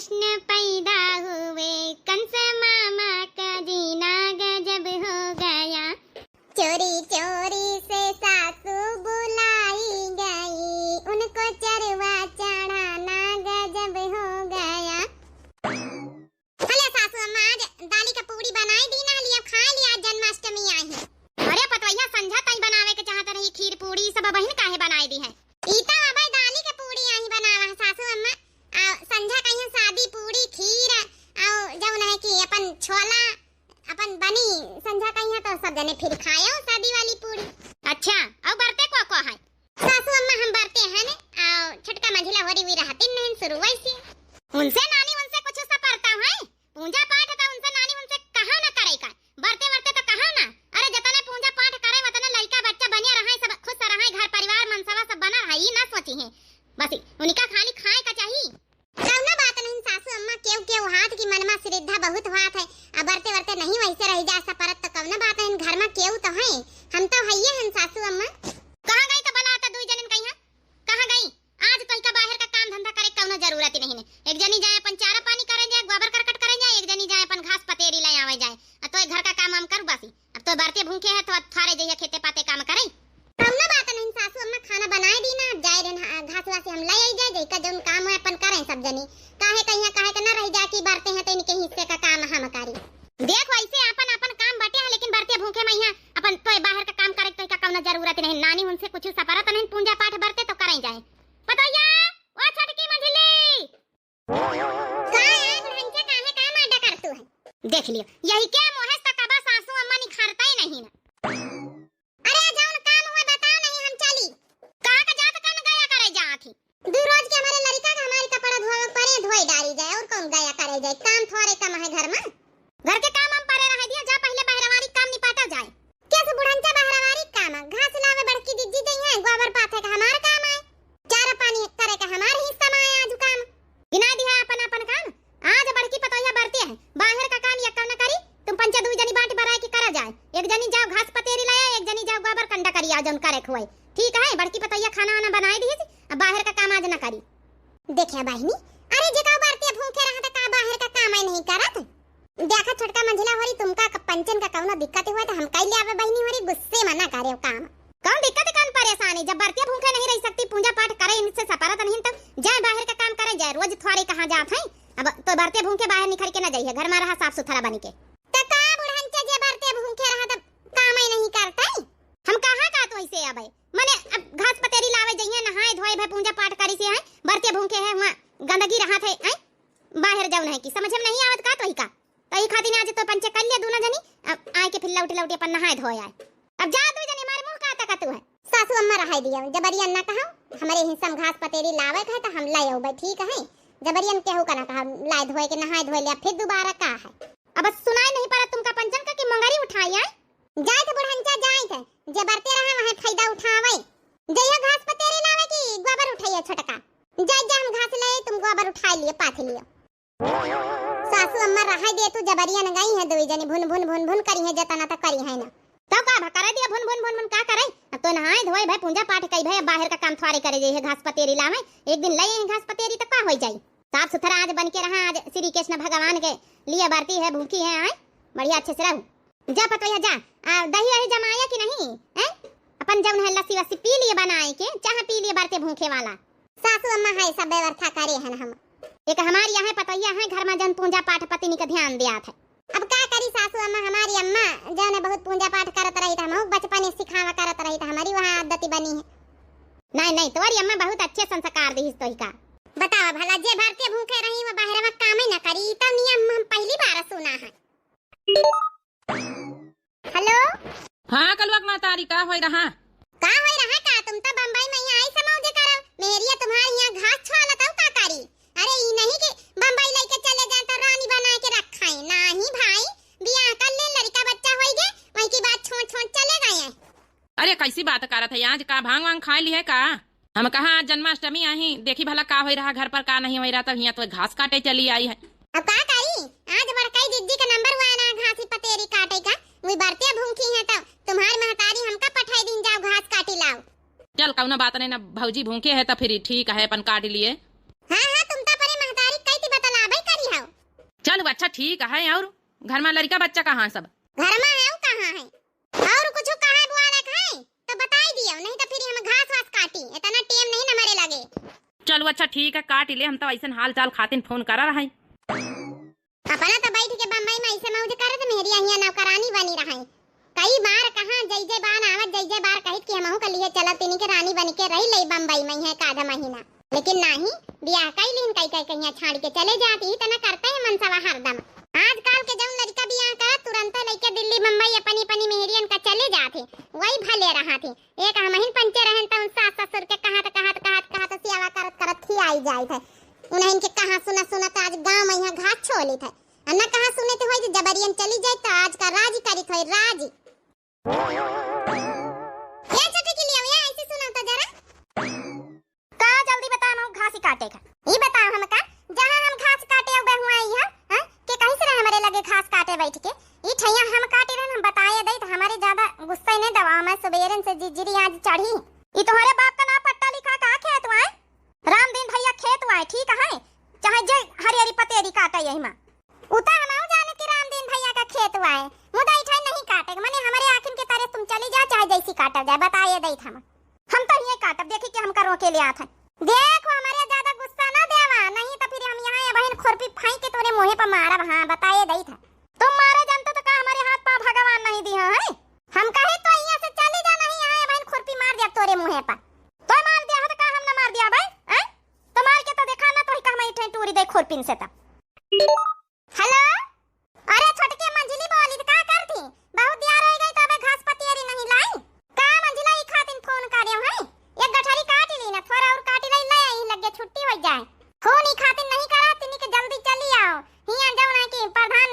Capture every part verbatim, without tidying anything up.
कृष्ण पैदा हुए, कंस मामा का जीना गजब हो गया। चोरी चोरी से सासू बुलाई गई, उनको चरवा चढ़ाना गजब हो गया। हले सासू अम्मा, आज दाली का पूड़ी बनाई दी ना, लिया खाए लिया, आज जन्माष्टमी आई है। अरे पतवैया, संझा ताई बनावे के चाहत रही खीर पूड़ी, सब अबहिन काहे बनाई दी है? ई तो अबे दाली के पूड़ी आई बनावा है सासू अम्मा, आ संझा कहिया सादी पूड़ी खीर, आ जौन है कि अपन छोला, अपन बनी संझा कहिया तो सब जने फिर खायो सादी वाली पूड़ी। अच्छा, अउ बरते को को है? सासू अम्मा हम बरते हैं ने, आ छोटका मंझिला होरी हुई रहती नहीं शुरू वैसी। उनसे नानी उनसे कुछ सा परता है, पूजा पाठ तो उनसे नानी उनसे कहा ना करे का, बरते बरते तो कहा ना। अरे जतने पूजा पाठ करे वतने लड़का बच्चा बनिया रहे, सब खुश रहे, घर परिवार मनसवा सब बना रहे, ई ना सोची है। बस उनका खाली खाए का चाहिए। कौनो बात नहीं सासू अम्मा, केहू केहू हाथ की मनमा श्रद्धा बहुत हाथ है। अब बरते बरते नहीं वैसे रह जा सा परत तो कौनो बात नहीं, घर में केहू तो है, हम तो हइये हैं सासू अम्मा। कहाँ गई तो बला तो दुई जनिन कहिया, कहाँ गई? आज तो इका बाहर का काम धंधा करे कौनो जरूरत ही नहीं ने। एक जनी जाए अपन चारा पानी करे जाए, गोबर करकट करे जाए, एक जनी जाए अपन घास पतेरी ले आवे जाए। आ तो घर का काम हम करू बसी। अब तो बरते भूखे है तो थारे जइया खेते पाते काम करे। कौनो बात नहीं सासू अम्मा, खाना बनाए दी ना, अब जाए रहे ना, घास वास हम ले आई जाए, जइका जौन काम है अपन करें सब जनी। काहे कहिया काहे के ना रह जा कि बरते हैं तो इनके हिस्से का काम हम करी। देख वैसे अपन अपन काम बटे है, लेकिन बरते भूखे में यहाँ अपन तो बाहर का काम करे तो का कौनो जरूरत नहीं। नानी उनसे कुछ सपरत नहीं, पूजा पाठ बरते तो करें जाए। पतैया, ओ छोटकी मंझिली। का है बुढ़नचा, काहे का माडा करतू है? देख लियो, यही के मोहे से कबा सासू अम्मा निखारता ही नहीं ना। अरे जौन काम हुआ बताओ नहीं हम चली। कहाँ का जात कन गया करे जात ही? दू रोज के हमारे लड़का का हमारी कपड़ा धोए पड़े, धोए डारी जाए और कौन गया करे जाए, काम थोड़े कम है घर में। घर के काम हम परे रह दिया, जा पहले बहरवारी काम निपाटा जाए। कैसे बुढ़नचा बहरवारी काम, घास लावे बड़की दीदी जइहैं, गोबर पाथे का हमार काम आए, चारा पानी करे का हमार हिस्सा में आए आज काम। गिना दिया अपन अपन काम। आज बड़की पतोहिया बरती है, बाहर का काम यक्का न करी, तुम पंचे दुई जनी बांट बराए के करा जाए, एक जनी जाओ घास पतेरी लाया, एक जनी जाओ गोबर कंडा करी आओ जौन करे खुआई। ठीक है, बड़की पतोहिया खाना वाना बनाए दी, अब बाहर का काम आज न करी। देखिया बहिनी, अरे जेका बरती भूखे रहा त का बाहर का काम है नहीं करत? देखा छोटका मंझिला होरी, तुमका क-, पंचन का कौनो दिक्कत हुआ तो हम कई ले आवे बहिनी होरी, गुस्से में ना करे काम। कौन दिक्कत, कौन परेशानी? जब बरते भूखे नहीं रह सकती, पूजा पाठ करे इनसे सपरत नहीं तो जाए बाहर का काम करे जाए, रोज थोड़े कहाँ जात है। अब तो बरते भूखे बाहर निकल के ना जाइए, घर में रहा साफ सुथरा बन के। तो का बुढ़नचा जे बरते भूखे रहा तब काम ही नहीं करता है? हम कहाँ का तो ऐसे अब मने अब घास पतेरी लावे जइहैं, नहाए धोए भए पूजा पाठ करी से हैं, बरते भूखे है, हुआं गंदगी रहत है, हैं? बाहर जौन है कि समझ में नहीं आवत का तोही का? तो ई खातिर आज तो पंचे कर लिया दोनों जनी, अब आए के फिर लौट लौट अपन नहाए धोए आए। अब जा दू जनी हमारे मुंह का तकत है। सासू अम्मा रहाई दिया, जबरियन ना कहा, हमारे हिस्सा में घास पतेरी लावे का है तो हम लाई आउबे, ठीक है? जबरियन केहू का ना कहा, लाए धोए के नहाए धोए लिया, फिर दोबारा का है? अब सुनाई नहीं पड़ा तुमका पंचन का कि मोंगरी उठाई आए? जाए थे बुढ़नचा, जाए थे, जे बरते रहा वहाँ फायदा उठावे। जइया घास पतेरी लावे की गोबर उठाइए छोटका। जाए जा हम घास ले, तुम गोबर उठा लिए, पाथ लिए। सासू अम्मा रहाई दे तू, जबरिया न गई है, दुई जनी भुन भुन भुन भुन करी है, जतना तक करी है ना। तो का भा करे दिया भुन भुन भुन भुन का करे? अब तो नहाए धोए भए पूजा पाठ कई भए, अब बाहर का काम थ्वारे करे जाइए, घास पतेरी लावे। एक दिन ले आई घास पतेरी तो का होई जाई? साफ सुथरा आज बन के रहा, आज श्री कृष्ण भगवान के लिए बरती है, भूखी है, आए बढ़िया अच्छे से रहू। जा पतोहिया जा, आ, दही वही जमाया कि नहीं, हैं? अपन जौन है लस्सी वस्सी पी लिए बनाए के, चाह पी लिए बरते भूखे वाला। सासू अम्मा है सब व्यवस्था करे हन हम। एक हमारी यहाँ पतोहिया है घर में जौन पूजा पाठ पतिनी का ध्यान दिया था। अब का करी सासू अम्मा, हमारी अम्मा जौन है बहुत पूजा पाठ करत रही था, हम बचपन से सिखावा करत रही था, हमारी वहाँ आदत बनी है। नहीं नहीं, तुम्हारी अम्मा बहुत अच्छे संस्कार दी तोही का। बताओ भला, जे बरते भूखे रही वो बाहर में काम ही ना करी, ई तो नियम हम पहली बार सुना है। हेलो। हाँ, कलुआ के महतारी, का होई रहा? का होई रहा का? तुम तो बम्बई में यहाँ आई समौजे करो। मेहरिया तुम्हारे यहाँ घास छुआलत हौ का करी? अरे, ई नहीं कि बम्बई लेके चले जाए तो रानी बना के रखाई। नाही भाई, बियाह कर ले, लड़का बच्चा होई गे, वही की बात छोड़ छोड़ चले गए हैं। अरे, कैसी बात करत है? आज का भांग वांग खाए ली है का? हम कहा आज जन्माष्टमी आही, देखी भला का होई रहा घर पर, का नहीं होई रहा, तब हियाँ तो घास काटे चली आई है। अब का करी, आज बड़काई दीदी का नंबर हुआ ना घासी पतेरी काटे का, वही बरते भूखी है तो तुम्हार महतारी हमका पठाई दिन, जाओ घास काटी लाओ। चल कौनो बात नहीं ना, भौजी भूखे है तो फिर ठीक है, अपन काट लिए। हाँ हाँ, तुम तो अपने महतारी कई थी बतलावे चलो अच्छा ठीक है। और घर मा लड़िका बच्चा कहाँ सब? घर मा है, वो कहाँ है? और कुछ कहा बुआ लग है तो बताई दियो, नहीं तो फिर हम घास वास काटी, इतना टेम नहीं न मरे लगे। चलो अच्छा ठीक है, काट ले, हम तो ऐसन हाल चाल खातिन फोन करा रहे। अपना तो बैठ के बम्बई मा ऐसे मौज करत, मेहरिया हियाँ नौकरानी बनी रहे। कई बार कहाँ जय जय बान आवत, जय जय बार कहित कि हमहू के लिए चलत, तिनी के रानी बन के रही ले बम्बई मा है का आधा महीना। लेकिन नाही, बियाह कई लीन कई कई कहिया छाड़ के चले जात, ई तना करते हैं मनसवा हरदम। आजकल के जौन लड़िका बियाह करत, तुरंते लइके दिल्ली बम्बई अपनी अपनी मेहरियन का चले जात है, वही भले रहा थे। एक हमहिन पंचे रहन त उन सास ससुर के कहत, कहत, कहत, कहत सेवा करत, करत खियाई जाइत है। उन्हन के कहाँ सुनत, सुनत आज गाँव मा यहाँ घास छोलित है। आ न कहाँ सुनत होई जे जबरियन चली जाए त आज का राजी करित होई, राजी। ये छोटी के लिए ये ऐसे सुनाओ तो जरा। का जल्दी बता, हम घास ही काटे का। ई बताओ हमका, जहाँ हम घास काटे अउबे हुआ आई है, हैं? के कहीं से रहे हमरे लगे घास काटे बैठ के? ई ठैया हम काटे रहन, हम बताए दे तो हमरे ज्यादा गुस्सा ही नहीं दवा, मैं सुबेरन से जिजिरी आज चढ़ी। ई तुम्हारे बाप का नाम पट्टा लिखा का खेत हुआ है? रामदीन भैया खेत हुआ है, ठीक है? चाहे जे हरियरी पतेरी काटे यही मा। उ त हमहू जाने कि रामदीन भैया का खेत हुआ है, मुदा ई ठैया नहीं काटे, मने हमरे आँखिन के तारे तुम चली जा, चाहे जैसी काटल जाए, बताए दे हम। हम तो हिये काटब, देखी कि हमका रोके ले आत है। देखो, हमरे ज्यादा गुस्सा ना देवा, नहीं तो फिर हम यहाँ ये बहन खुरपी फेंक के तोरे मुँहे पर मारब। हाँ, बताए दई था। तुम मारे जानते तो का हमरे हाथ पाँव भगवान नहीं दिया है? हम कहे तो यहाँ से चली जा, नहीं यहाँ ये बहन खुरपी मार दिया तोरे मुँहे पर। तो मार दिया है तो का हम ना मार दिया भाई? हैं? तो मार के तो देखा ना, तो ही का हम इठे टूरी दे खुरपिन से तब। हेलो, अरे छोटकी मंझली बोली, त का करती? बहुत दियार होइ गई, तो अबे घास पतियरी नहीं लाई। का मंझला ई खातिन फोन करे है? एक गठरी काटी ली ना, थोड़ा और काटी लाई, ले आई लगे छुट्टी होइ जाए। फोन ई खातिन नहीं करा, तिनी के जल्दी चली आओ। हियाँ जौन है कि प्रधान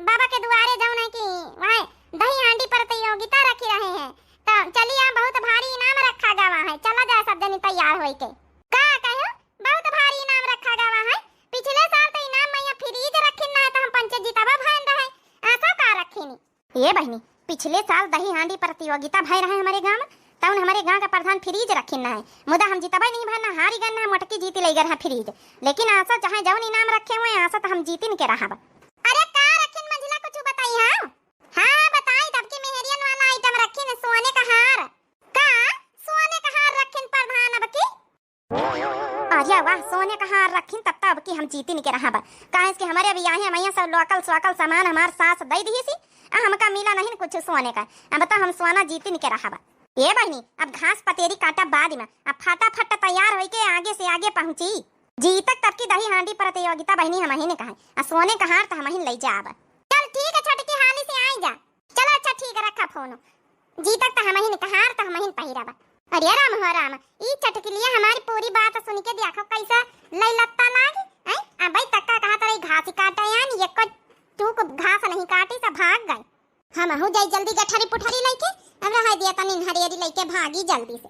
बाबा के दुआरे जौन है कि वहाँ दही हांडी प्रतियोगिता रखी रहे हैं, तो चली आ, बहुत भारी इनाम रखा गवा है, चला जाए सब जनी तैयार होई के। का कहो? बहुत भारी इनाम रखा गवा है। पिछले साल तो इनाम मा यहाँ फ्रिज रखिन ना है, तो हम पंचे जितवा भयन रहे। आसा का रखिन? ये बहिनी, पिछले साल दही हांडी प्रतियोगिता भय रहे हमरे गाँव मा, तउन हमरे गाँव का प्रधान फ्रिज रखिन ना है। मुदा हम जितवा नहीं भयन ना, हारी गन ना, मोटकी जीती लई गन है फ्रिज। लेकिन आसा चाहे जौन इनाम रखे हुए, आसा तो हम जीतिन के रहब। अरे का रखिन मंझला, कुछ बताई हाँ? हाँ, हाँ, बताई, तब की मेहरियन वाला आइटम रखिन, सोने का हार। का? सोने का हार रखिन प्रधान अब की? अरे वाह, सोने का हार रखिन, तब तो अब की हम जीतिन के रहब। काहे कि हमरे बियाहे मा सब लोकल सोकल सामान हमार सास दई दिहिसी, आ हमका मिला नहीं कुछ सोने का। अब तो हम सोना जीतिन के रहब। ए बहिनी, अब घास पतेरी काटा बाद मा, अब फटाफट तैयार होई के आगे से आगे पहुँची। जीतक तब की दही हांडी प्रतियोगिता बहिनी हमही ने कहा, आ सोने का हार तो हमही लई जाब। चल ठीक है छोटकी, हाली से आई जा। चला अच्छा ठीक है, रखा फोन। जीतक त हमहिन कहार त हमहिन पहिरब। अरे राम हो राम, ई चटकिलिया हमारी पूरी बात सुन के देखो कैसा लई लत्ता लागी। हैं? अबे तक का कहा तरह घास ही काटे यानी एको टूक घास नहीं काटी, सब भाग गए। हमहू जाई जल्दी गठरी पुठरी लइके, अब रह दिया तनी हरियरी लइके भागी जल्दी से।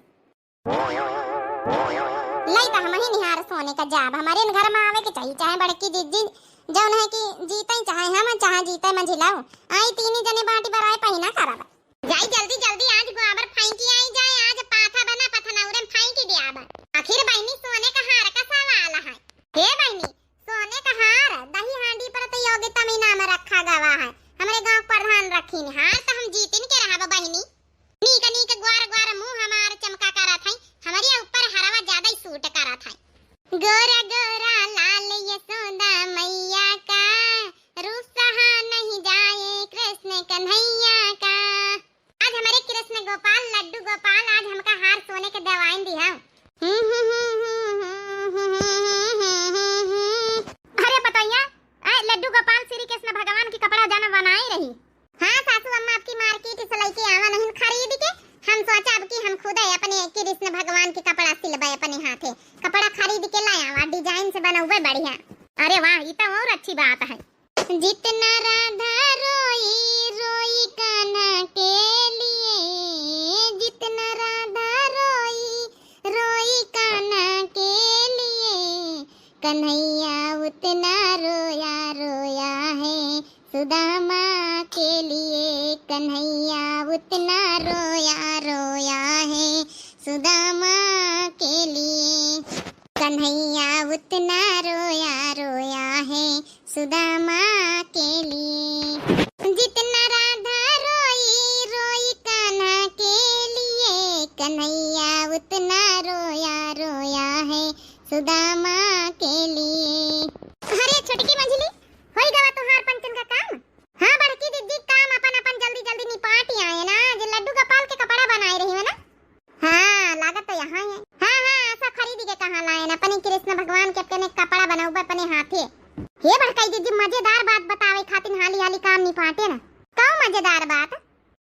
लई त हमही निहार सोने का जाब, हमारे घर मा आवे के चाहिए, चाहे बड़की जिज्जी जौन है कि जीते, चाहे हम, चाहे जीते मंझिलाऊ। आई तीनी जने बाटी बराए पहिना करब। जाई जल्दी जल्दी, आज गोबर फेंकी आई जाए, आज पाथा बना पथनौरे में फेंकी दियाब। आखिर बहिनी सोने का हार का सवाल है। हे बहिनी, सोने का हार दही हांडी प्रतियोगिता में इनाम रखा गवा है, हमरे गाँव प्रधान रखिन हार त हम जीतिन के रहब बहिनी। नीक नीक ग्वार ग्वार मुँह हमार चमका करत है, हमरे ऊपर हरवा ज्यादा ही सूट करत है। गोरा गोरा लाल यशोदा मैया का, रूप सहा नहीं जाए कृष्ण कन्हैया का। आज हमरे कृष्ण गोपाल, लड्डू गोपाल, आज हमका हार सोने के देवाइन दिहा। अरे पतोहिया, ए लड्डू गोपाल श्री कृष्ण भगवान की कपड़ा जाना बनाई रही। हाँ सासू अम्मा, आपकी मार्केट से लइके आवा नहीं खरीद के, हम सोचा अब कि हम खुद अपने कृष्ण भगवान के कपड़ा सिलबे अपने हाथे, कपड़ा खरीद के ला आवा, डिजाइन से बनौबे बढ़िया। अरे वाह, ई तो और अच्छी बात है। जितना राधा रोई, रोई कान्हा के लिए, जितना राधा रोई, रोई कान्हा के लिए, कन्हैया उतना रोया, रोया है सुदामा के लिए, कन्हैया उतना रोया, रोया है सुदामा के लिए। कन्हैया उतना रोया रोया है सुदामा के लिए, जितना राधा रोई रोई कान्हा के लिए, कन्हैया उतना रोया रोया है सुदामा के लिए। अरे छोटकी मंझली, होई गवा तोहार पंचन का काम? हाँ बड़की दीदी, काम अपन अपन जल्दी जल्दी निपाट आए ना, जे लड्डू गोपाल के कपड़ा बनाए रही है ना। हाँ, लागत तो यहाँ है। हाँ, हाँ, ऐसा खरीद के कहाँ लाए ना, अपने कृष्ण भगवान के अपने कपड़ा बनाउबे अपने हाथे। हे बड़काई दीदी, मजेदार बात बतावे खातिर हाली हाली काम निपाटे ना। कौ मजेदार बात?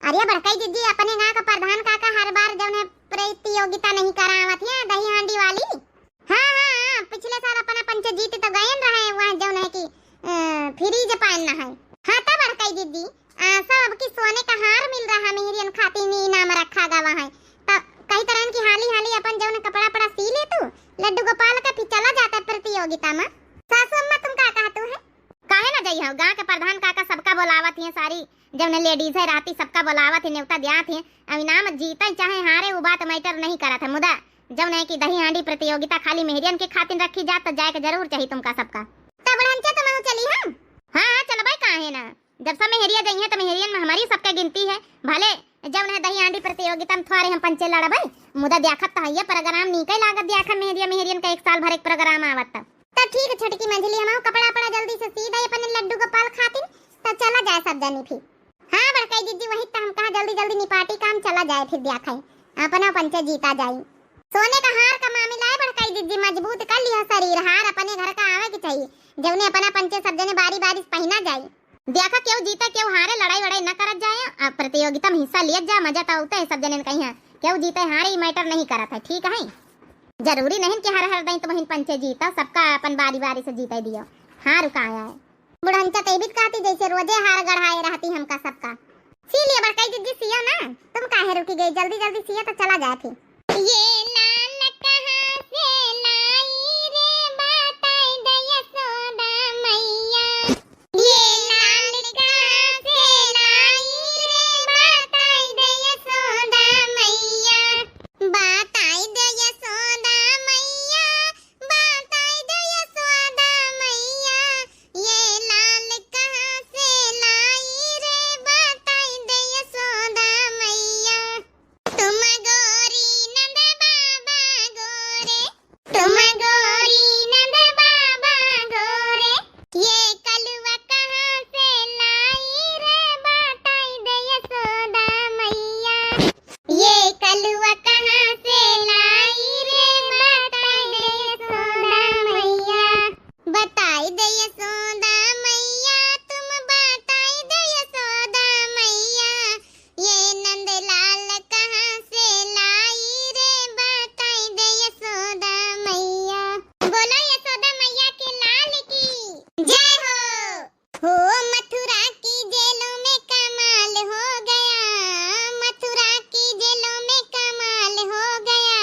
अरे बड़काई दीदी, अपने गाँव का प्रधान काका हर बार जौन है प्रतियोगिता नहीं करावत है दही हांडी वाली। हाँ, हाँ, हाँ, पिछले साल अपना पंच जीत तो गयन रहे, वह जौन है कि, अ, फ्रिज पाइन ना है। हाँ, तब बड़काई दीदी, आ, सब अब की सोने का हार मिल रहा, मेहरियन खातिर इनाम रखा गवा है। त कही तरहन की हाली हाली अपन जौन कपड़ा पड़ा सी ले तू, लड्डू गोपाल का फिर चला जाता है प्रतियोगिता में। सासू अम्मा, तुम का कहतू है? काहे ना जइहो, गाँव के प्रधान काका सबका बोलावत हैं, सारी जौन लेडीज है रहती सबका बोलावत हैं, नेवता दियात हैं। अब इनाम जीते चाहे हारे, वो बात मैटर नहीं करत है, मुदा जौन है कि दही हांडी प्रतियोगिता खाली मेहरियन के खातिर रखी जात, त जाए के जरूर चाही तुमका सबका। त बुढ़ंचा, तुम चली हम? हाँ, हाँ, चलबे काहे ना। जब सब मेहरिया जइहे त मेहरियन में हमारी सबके गिनती है। भले जौन है दही हांडी प्रतियोगिता में थोड़े हम पंचे लड़बे, मुदा देखत त हइये प्रोग्राम नीके लागत, देखा मेहरिया मेहरियन का एक साल भर एक प्रोग्राम आवत त। त ठीक है छोटकी मंझली, हम कपड़ा पड़ा जल्दी से सी दे अपने लड्डू गोपाल खातिर, त चला जाए सब जनी फिर। हाँ बड़काई दीदी, वही त हम कहा जल्दी जल्दी निपाटी काम, चला जाए फिर देखा है अपना पंचे जीता जाई। सोने का हार का मामला है बड़काई दीदी, मजबूत कर लिया शरीर, हार अपने घर का आवे के चाहिए, जौने अपना पंचे सब जने बारी बारी से पहना जाए। देखा केहू जीते केहू हारे, लड़ाई वड़ाई न करत जाए, आ प्रतियोगिता में हिस्सा लियत जाए, मजा तो होता है सब जने कहीं। केहू जीते हारे ई मैटर नहीं करत है, ठीक है? जरूरी नहीं कि हर हर दई तुम हिन पंचे जीता, सबका अपन बारी बारी से जीते दियो। हार रुका आया है। बुढ़ंचा तैबित कहती जैसे रोजे हार गढ़ाए रहती हमका सबका। सी लिया बड़काई दीदी, सिया ना, तुम काहे रुकी गई, जल्दी जल्दी सिया तो चला जाए फिर। ये लाल कहाँ से लाई रे, बताई दे यशोदा मैया। ये लाल कहाँ से लाई रे, बताई दे यशोदा मैया। बताई दे यशोदा मैया, बताई दे यशोदा मैया, ये लाल कहाँ से लाई रे, बताई दे यशोदा मैया। तुम गोरी नंद बाबा गोरे, तुम गोरी नंद बाबा गोरे, ये कलुआ कहाँ से लाई रे, बताई दे यशोदा मैया। ये कलुआ कहाँ से लाई रे, बताई दे यशोदा मैया। बताई दे यशोदा मैया, तुम बताई दे यशोदा मैया, ये नंदलाल कहाँ से लाई रे, बताई दे यशोदा मैया। बोलो यशोदा मैया के लाल की जय हो। हो मथुरा की जेलों में कमाल हो गया, मथुरा की जेलों में कमाल हो गया,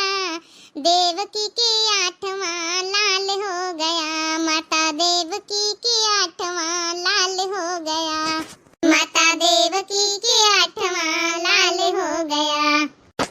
देवकी के आठवां लाल हो गया, माता देवकी के आठवां लाल हो गया, माता देवकी के आठवां लाल हो गया।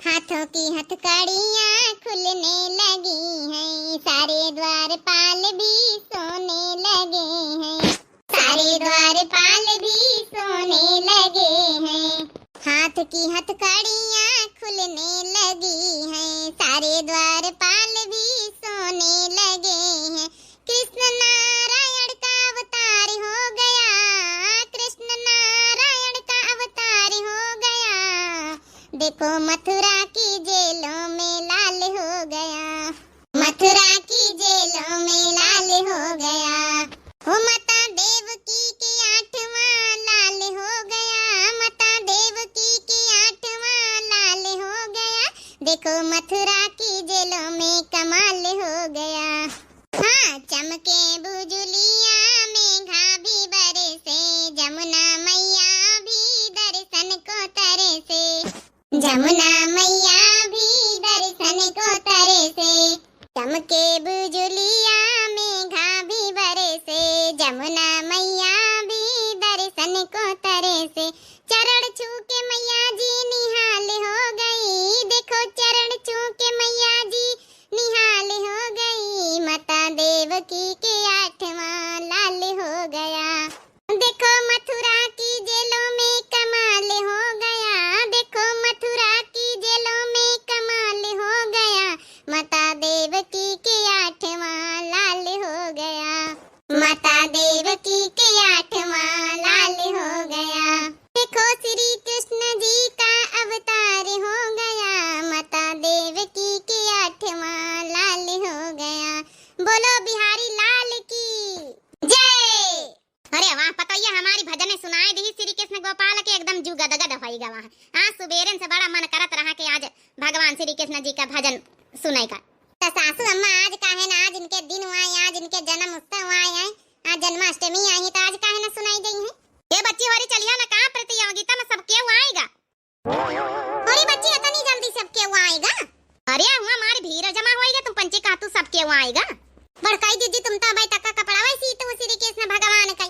हाथों की हथकड़ियां खुलने लगी हैं, सारे द्वारपाल भी सोने लगे हैं, सारे द्वारपाल भी सोने लगे हैं। हाथ की हथकड़ियां खुलने लगी हैं, सारे द्वारपाल भी सोने लगे हैं। कृष्ण नारायण का अवतार हो गया, कृष्ण नारायण का अवतार हो गया। देखो मथुरा की जेलों में लाल हो गया, मथुरा की जेलों में लाल हो गया। हो माता देवकी के आठवां लाल हो गया, माता देवकी के आठवां लाल हो गया। देखो मथुरा की जेलों में कमाल हो गया। हाँ, चमके बुजुलिया, मेघा भी बरसे, जमुना मैया भी दर्शन को तरसे, जमुना मैया भी दर्शन को तरसे। चमके बुजुलिया, मेघा भी बरसे, जमुना मैया भी दर्शन को तरसे। चरण छू के मैया जी निहाल हो गई, देखो चरण छू के मैया जी निहाल हो गई। की के आठवां लाल हो गया। देखो मथुरा की जेलों में कमाल हो गया, देखो मथुरा की जेलों में कमाल हो गया, माता देवकी के आठवां लाल हो गया, माता देवकी के आठवां लाल हो गया। देखो श्री कृष्ण जी का अवतार हो गया, माता देवकी के आठवां लाल हो गया। बोलो बिहारी लाल की जय। अरे वाह, पतोहिया हमारी भजने सुनाए दी श्री कृष्ण गोपाल के, एकदम जू गदगद होइगा वाह। आज सुबेरन से बड़ा मन करत रहा कि आज भगवान श्री कृष्ण जी का भजन सुनाई का। तो सासू अम्मा आज काहे ना, आज इनके दिन हुआ है, आज इनके जन्म उत्सव हुआ है, आज जन्माष्टमी आई है, तो आज काहे ना सुनाई गई है। ए बच्ची होरी चलिया ना, का प्रतियोगिता में सब केहू आएगा? अरे बच्ची, इतनी जल्दी सब केहू आएगा? अरे हुआ हमारी भीड़ जमा होएगा, तुम पंचे का तू सब केहू आएगा। बड़काई दीदी, तुम तो भाई तक का कपड़ा वही सीत हो श्री कृष्ण भगवान का।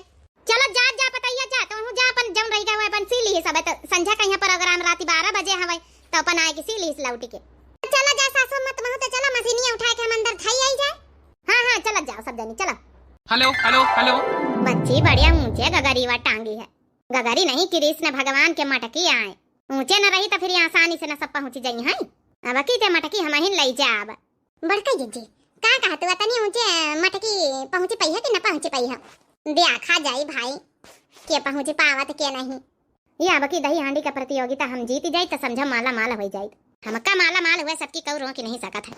चलो जा, जा पतैया जा, तुम जा अपन जौन रही गए अपन सी ली सब, तो संझा का यहाँ प्रोग्राम राती बारह बजे हवे, तो अपन आए के सी ली लौट के। चलो जा सासू अम्मा, तुम तो चलो मशीनिया उठा के हम अंदर थाई आई जाए। हाँ, हाँ, चलो जाओ सब जनी, चलो। Hello, hello, hello. बच्ची बढ़िया ऊंचे गगरीवा टांगी है। गगरी नहीं, कृष्ण भगवान के मटकी आए। ऊंचे न रही तो फिर आसानी से न सब पहुंच जाई हैं। अब की ते मटकी हमहिन लई जाब। बड़का जिज्जी, का कहत हुआ तनी ऊंचे मटकी पहुंच पई है कि न पहुंच पई है? देखा जाई भाई, के पहुंच पावत के नहीं। ये अब की दही हांडी का प्रतियोगिता हम जीत जाई तो समझा माला माल हो जाई। हमका माला माल हुए सबकी कऊ रोक नहीं सकत है।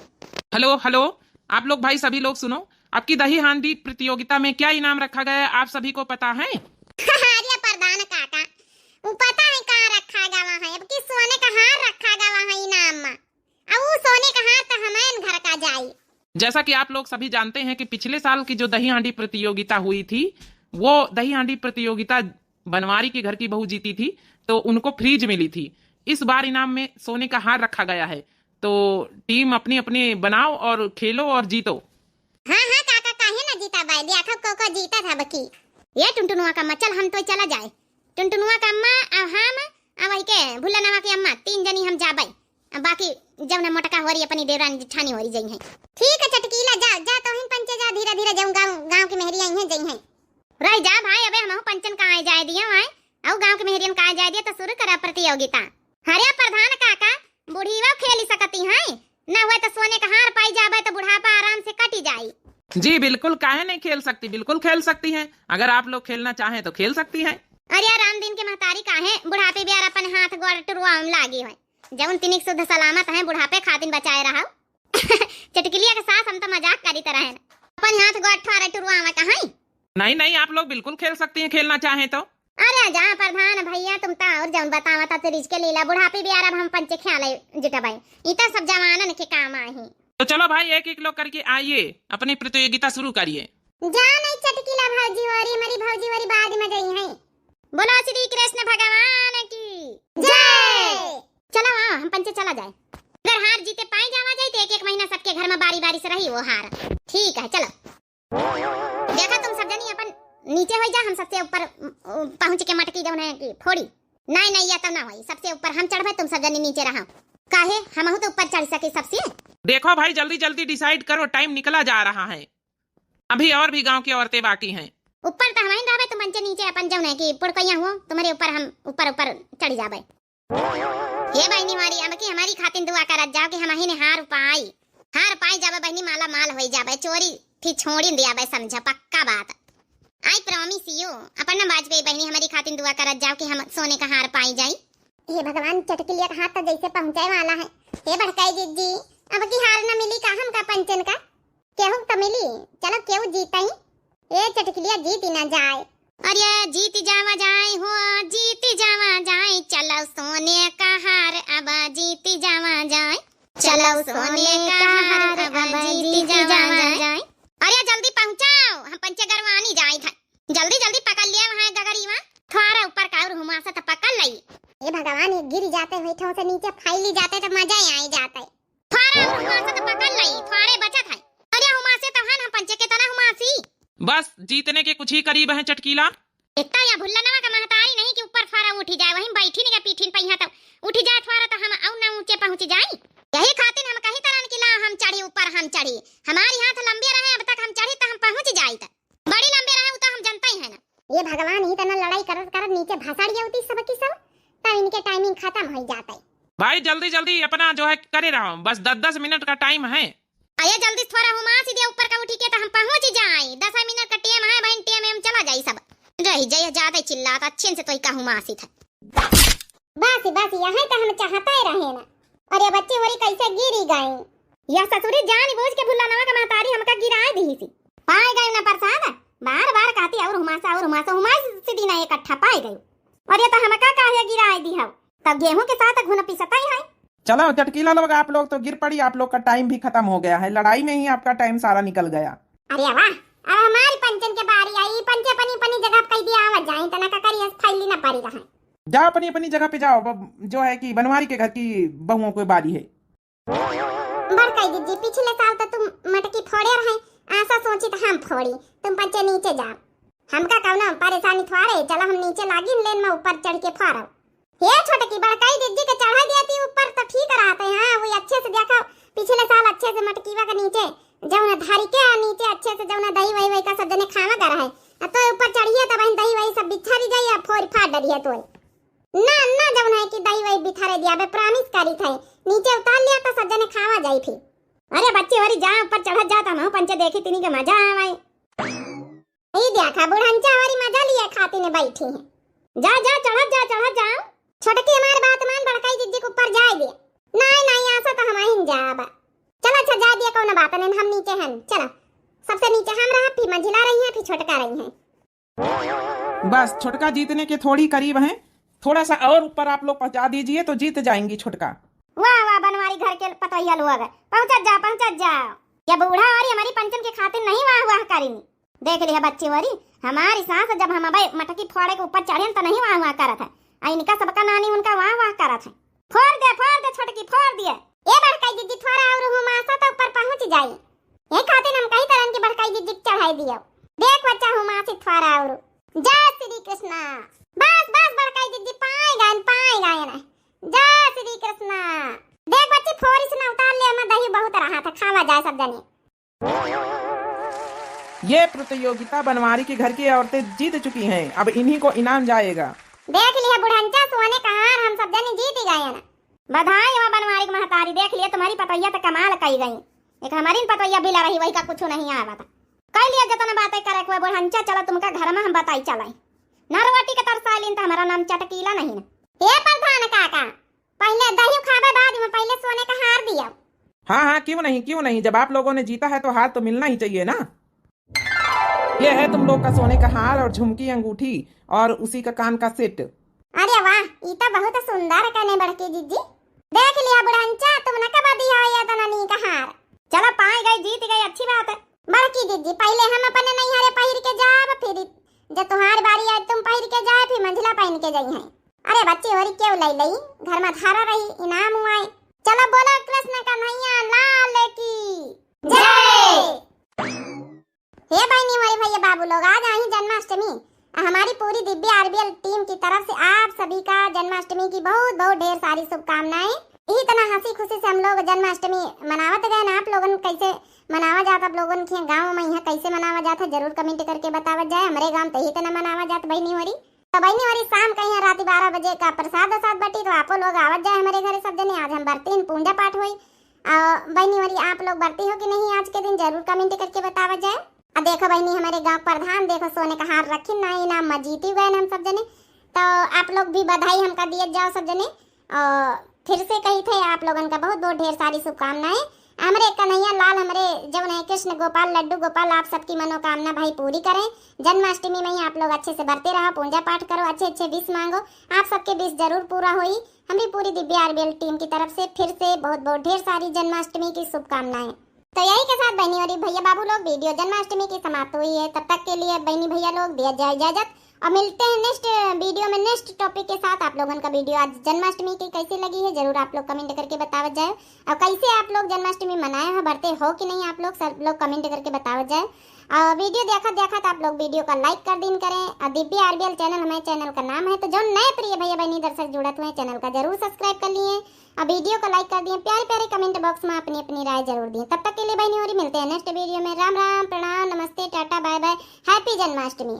हेलो, हेलो, आप लोग भाई सभी लोग सुनो, आपकी दही हांडी प्रतियोगिता में क्या इनाम रखा गया है, आप सभी को पता है? अरे प्रधान काका, वो पता है कहाँ रखा गवा है, अब की सोने का हार रखा गवा है इनाम में। अब वो सोने का हार तो हमारे घर का जाई। जैसा कि आप लोग सभी जानते हैं कि पिछले साल की जो दही हांडी प्रतियोगिता हुई थी, वो दही हांडी प्रतियोगिता बनवारी के घर की बहू जीती थी, तो उनको फ्रिज मिली थी। इस बार इनाम में सोने का हार रखा गया है, तो टीम अपनी अपनी बनाओ और खेलो और जीतो। हाँ, हाँ, काका, काहे ना जीता बाय, देखो को को जीता था बकी। ये टुनटुनुआ का अम्मा, चल हम तो चला जाए। टुनटुनुआ का अम्मा, आ हम, आ वही के भुलनवा के अम्मा, तीन जनी हम जाबे। आ बाकी जब ना मोटका होरी अपनी देवरानी जेठानी होरी जई हैं। ठीक है चटकीला, जा, जा तो हिन पंचे जा, धीरे धीरे जाऊं, गाँव, गाँव के मेहरी आई हैं, जई हैं। रह जा भाई, अबे हमहू पंचन का आए जाए दिया आए, अउ गाँव के मेहरियन का आए जाए दिया तो शुरू करा प्रतियोगिता। अरे प्रधान काका, बुढ़ीवा खेली सकती हैं, न हुए तो सोने का हार पाई जाबे तो बुढ़ापा आराम से कटी जाई। जी बिल्कुल, काहे नहीं खेल सकती, बिल्कुल खेल सकती हैं। अगर आप लोग खेलना चाहें तो खेल सकती हैं। अरे रामदीन के महतारी काहे बुढ़ापे बियार अपन हाथ गोड़ टुरुआ में लागी है, जौन तिनिक शुद्ध सलामत है बुढ़ापे खातिन बचाए रहा। चटकिलिया के सास, हम तो मजाक करी तरह हैं, अपन हाथ गोड़ ठोरे टुरुआ में कहाँ? नहीं नहीं, आप लोग बिल्कुल खेल सकती हैं, खेलना चाहें तो। अरे जा प्रधान भैया, तुम तो और जौन बतावा था रिज के लीला, बुढ़ापे बियार अब हम पंचे ख्याल जुटबाई, ई तो सब जवानन के काम आही। तो चलो भाई, एक एक लोग करके आइए, अपनी प्रतियोगिता शुरू करिए। जा नहीं चटकीला भौजी होरी, हमारी भौजी होरी बाद में गई हैं। बोलो श्री कृष्ण भगवान की जय। चलो आओ, हम पंचे चला जाए। अगर हार जीते पाए जावा जाए तो एक एक महीना सबके घर में बारी बारी से रही वो हार। ठीक है, चलो। देखा तुम सब जनी अपन नीचे हो जा, हम सबसे ऊपर, उ, पहुंच के मटकी जौन है कि फोड़ी। नहीं नहीं, या तो ना होई, सबसे ऊपर हम चढ़बे, तुम सब जनी नीचे रहा। काहे, हमहू तो ऊपर चढ़ सके सबसे। देखो भाई, जल्दी जल्दी डिसाइड करो, टाइम निकला जा रहा है, अभी और भी गांव की औरतें बाकी हैं। ऊपर तो हमहिन रहबे, तुम पंचे नीचे अपन जौन है कि पुड़कैया हुआ, तुम्हारे ऊपर हम ऊपर ऊपर चढ़ जाबे। हे बहिनी हमारी, अबकी हमारी खातिन दुआ करत जाओ कि हमहिन हार पाई, हार पाई जाबे बहिनी, माला माल होई जाबे, चोरी थी छोड़ी दियाबे, समझा पक्का बात। I promise you, अपन ना बाजपेयी बहिनी, हमारी खातिन दुआ करत जाओ कि हम सोने का हार पाई जाई। हे भगवान, चटकिलिया का हाथ तो जैसे पहुंचाए वाला है। हे बड़काई जिज्जी, अबकी हार न मिली का हमका पंचन का? केहू तो मिली, चलो केहू जीतई। ए चटकिलिया जीत ही ना जाए। अरे जीत जावा जाए हो, जीत जावा जाए, चलो सोने का हार अब जीत जावा जाए, चलो सोने का हार अब जीत जावा जाए। अरे जल्दी पहुंचाओ, हम पंचे गरवानी जाए थे, जल्दी जल्दी पकड़ लिया वहाँ गगरी वहाँ, थोड़ा ऊपर का और हुमासा तो पकड़ लई। ए भगवान, ये गिर जाते हुए ठों से नीचे फैली जाते तो मजा ही आई जाते। थोड़ा हुमासा तो पकड़ लई, थोड़े बचत है। अरे हुमासे तो है ना पंचे, कितना हुमासी। बस जीतने के कुछ ही करीब हैं चटकीला। इतना या भुल्लनवा का महतारी नहीं कि ऊपर फारा उठी जाए, वहीं बैठी नहीं पीठिन पहिया तो उठी जाए फारा तो हम अउ ना ऊंचे पहुंच जाई। यही खातिर हम कही तरन कि ला हम चढ़ी ऊपर, हम चढ़ी, हमारी हाथ लंबे रहे, अब तक हम चढ़ी तो हम ये भगवान, ही तना लड़ाई करत करत नीचे भसड़ जाती सबकी सब, तब इनके timing खतम होइ जात है। भाई जल्दी जल्दी अपना जो है करे रहो, बस दस दस मिनट का time है। अरे जल्दी थोड़ा हुमासी दिया ऊपर का उठी के तो हम पहुँच जाए, दस मिनट का time है बहन, time में हम चला जाए सब। रही जय ज्यादा चिल्लात, अच्छे से तो ही का हुमासी था। बस बस, यही तो हम चाहते रहे ना। अरे बच्ची होरी कैसे गिरी गई। यह ससुरी जान बूझ के भुल्ला नवा का महतारी हमका गिराए दी सी। पाए गए ना प्रसाद, बार बार कहती और हुमासा और हुमासा, हुमासी दिन इकट्ठा पाए गए। और ये तो हमका काहे गिराए दी हो, तब गेहूं के साथ घुन पिसता ही है। चलो चटकीला लोग, आप लोग तो गिर पड़ी, आप लोग का time भी खतम हो गया है, लड़ाई में ही आपका time सारा निकल गया। अरे वाह, अब हमारी पंचन के बारी आई, पंचे अपनी अपनी जगह पे कह दिया आवा जाए, तना का करी, फैली ना पड़ी रहे। जाओ अपनी अपनी जगह पे जाओ, अब जो है कि बनवारी के घर की बहुओं को बारी है। बड़काई दीदी, पिछले साल तो तुम मटकी फोड़े रहे, आसा सोची तो हम फोड़ी, तुम पंचे नीचे जाओ। हमका कौनो परेशानी थोड़े, चलो हम नीचे लागी लेन में ऊपर चढ़ के फोड़ो। हे छोटकी, बड़काई दीदी के चढ़ा दिया थी ऊपर तो ठीक रहते हैं, वो अच्छे से देखो, पिछले साल अच्छे से मटकीवा के नीचे जौन धरी के आ नीचे अच्छे से जौन दही वही वही का सब जने खावा कर है, आ तो ऊपर चढ़िए तब दही वही सब बिछा भी जाइए, फोड़ फाड़ डरिए तो। ना, ना, जौन है कि दही वही बिथरे दिया, बे promise करी थे, नीचे उतार लिया तो सब जने खावा जाई फिर। अरे बच्ची होरी जा, ऊपर चढ़त जा, तो हमहू पंचे देखी तिनी के मजा आवे। ई देखा, बुढ़ंचा होरी मजा लिए खाती ने बैठी है। जा, जा, चढ़त जा, चढ़त जा। छोटकी हमार बात मान, बड़काई जिज्जी के ऊपर जाए दे। नहीं, नहीं, ऐसा तो हम ही जाब। चल अच्छा, जाए दिया, कौनो बात नहीं, हम नीचे हैं, चला। सबसे नीचे हम रहा, फिर मंझिला रही हैं, फिर छोटका रही हैं। बस, छोटका जीतने के थोड़ी करीब हैं, थोड़ा सा और ऊपर आप लोग पहुंचा दीजिए तो जीत जाएंगी छोटका। वाह, वाह, बनवारी घर के पतोहिया लोग, पहुंचत जा, पहुंचत जा। ये बूढ़ा और ये हमारी पंचन के खातिर नहीं वाह, वाह करेंगी। देख लिया बच्ची वरी, हमारी सास जब हम अबे मटकी फोड़े के ऊपर चढ़ेन तो नहीं वाह, वाह करत है, आ इनका सबका नानी उनका वाह, वाह करत है। फोड़ दे, फोड़ दे छोटकी, फोड़ दिए। ए बड़काई जिज्जी, थोड़ा और हुमासा तो ऊपर पहुंच जाई। ये खातिर हम कही तरन की बड़काई जिज्जी के चढ़ाई दियो। देख बच्चा हुमासी थोड़ा और। जय श्री कृष्णा। बस, बस बड़काई जिज्जी, पाए गए, पाए गए ना। जय श्री कृष्णा। देख बच्ची, फोरिस ना उतार ले, हमें दही बहुत रहा था, खावा जाए सब जने। ये प्रतियोगिता बनवारी के घर की औरतें जीत चुकी हैं, अब इन्हीं को इनाम जाएगा। देख लिया बुढ़ंचा, सोने का हार हम सब जने जीत ही गए ना। बधाई हो बनवारी के महतारी, देख लिया तुम्हारी पतोहिया तो कमाल कई गई। एक हमारी पतोहिया बिला रही, वही का कुछ नहीं आवा था। कई लिया जतना बातें करे कोई बुढ़ंचा, चलो तुमका घर में हम बताई चलाई। नरवटी के तरसालिन तो हमारा नाम चटकीला नहीं ना। हे प्रधान काका, पहले दही खाबे, बाद में पहले सोने का हार दियो। हाँ, हाँ, क्यों नहीं, क्यों नहीं, जब आप लोगों ने जीता है तो हार तो मिलना ही चाहिए ना। ये है तुम लोग का सोने का हार और झुमकी, अंगूठी और उसी का कान का सेट। अरे वाह, ई तो बहुत सुंदर कने बड़की जिज्जी। देख लिया बुढ़ंचा, तुम न कबा दिया हो ये तना नीक हार। चलो पाए गए, जीत गए, अच्छी बात है। बड़की जिज्जी, पहले हम अपने नैहरे पहिर के जाब, फिर जब तुम्हारी बारी आए तुम पहिर के जाए, फिर मंझिला पहन के जाई हैं। अरे बच्ची होरी क्यों लई लई, घर में धारा रही, इनाम हुआ है। चलो बोलो कृष्ण कन्हैया लाल की जय। हे बहनी होरी भैया बाबू लोग, आज आई जन्माष्टमी। आ हमारी पूरी दिव्या आरबीएल टीम की तरफ से आप सभी का जन्माष्टमी की बहुत बहुत ढेर सारी शुभकामनाएं। यही तना हंसी खुशी से हम लोग जन्माष्टमी मनावत गए ना। आप लोगन कैसे मनावा जात, आप लोगन के गाँव में यहाँ कैसे मनावा जात है, जरूर कमेंट करके बतावत जाए। हमरे गाँव तो यही तना मनावा जात बहनी होरी। तो बहनी होरी शाम का यहाँ रात बारह बजे का प्रसाद वसाद बटी, तो आपो लोग आवत जाए हमारे घरे सब जने। आज हम बरती हैं, पूजा पाठ हुई। और बहनी होरी आप लोग बरती हो कि नहीं आज के दिन, जरूर कमेंट करके बतावत जाए। अब देखो बहनी, हमारे गाँव प्रधान देखो सोने का हार रखी ना, इनाम में जीती गए हम सब जने। तो आप लोग भी बधाई हमका दिए जाओ सब जने। और फिर से कही थे आप लोगन का बहुत बहुत ढेर सारी शुभकामनाएं। हमरे कन्हैया लाल हमरे जौन है कृष्ण गोपाल लड्डू गोपाल आप सबकी मनोकामना भाई पूरी करें। जन्माष्टमी में ही आप लोग अच्छे से बरते रहो, पूजा पाठ करो, अच्छे अच्छे विश मांगो, आप सबके विश जरूर पूरा होई। हमरी पूरी दिव्या आरबीएल टीम की तरफ से फिर से बहुत बहुत ढेर सारी जन्माष्टमी की शुभकामनाएं। तो यही के साथ बहनी और भैया बाबू लोग वीडियो जन्माष्टमी की समाप्त हुई है। तब तक के लिए बहनी भैया लोग दिया जाए इजाजत और मिलते हैं नेक्स्ट वीडियो में नेक्स्ट टॉपिक के साथ। आप लोगन का वीडियो आज जन्माष्टमी की कैसी लगी है जरूर आप लोग कमेंट करके बतावत जाए। और कैसे आप लोग जन्माष्टमी मनाए हो, बरते हो कि नहीं आप लोग, सब लोग कमेंट करके बतावत जाए। और वीडियो देखत देखत आप लोग वीडियो का लाइक कर दीन करें। और दिव्या आरबीएल चैनल हमारे चैनल का नाम है, तो जो नए प्रिय भैया बहनी दर्शक जुड़त हुए चैनल का जरूर सब्सक्राइब कर लिए और वीडियो को लाइक कर दिए। प्यारे प्यारे कमेंट बॉक्स में अपनी अपनी राय जरूर दिए। तब तक के लिए बहनी होरी मिलते हैं नेक्स्ट वीडियो में। राम राम, प्रणाम, नमस्ते, tata, bye bye, happy Janmashtami.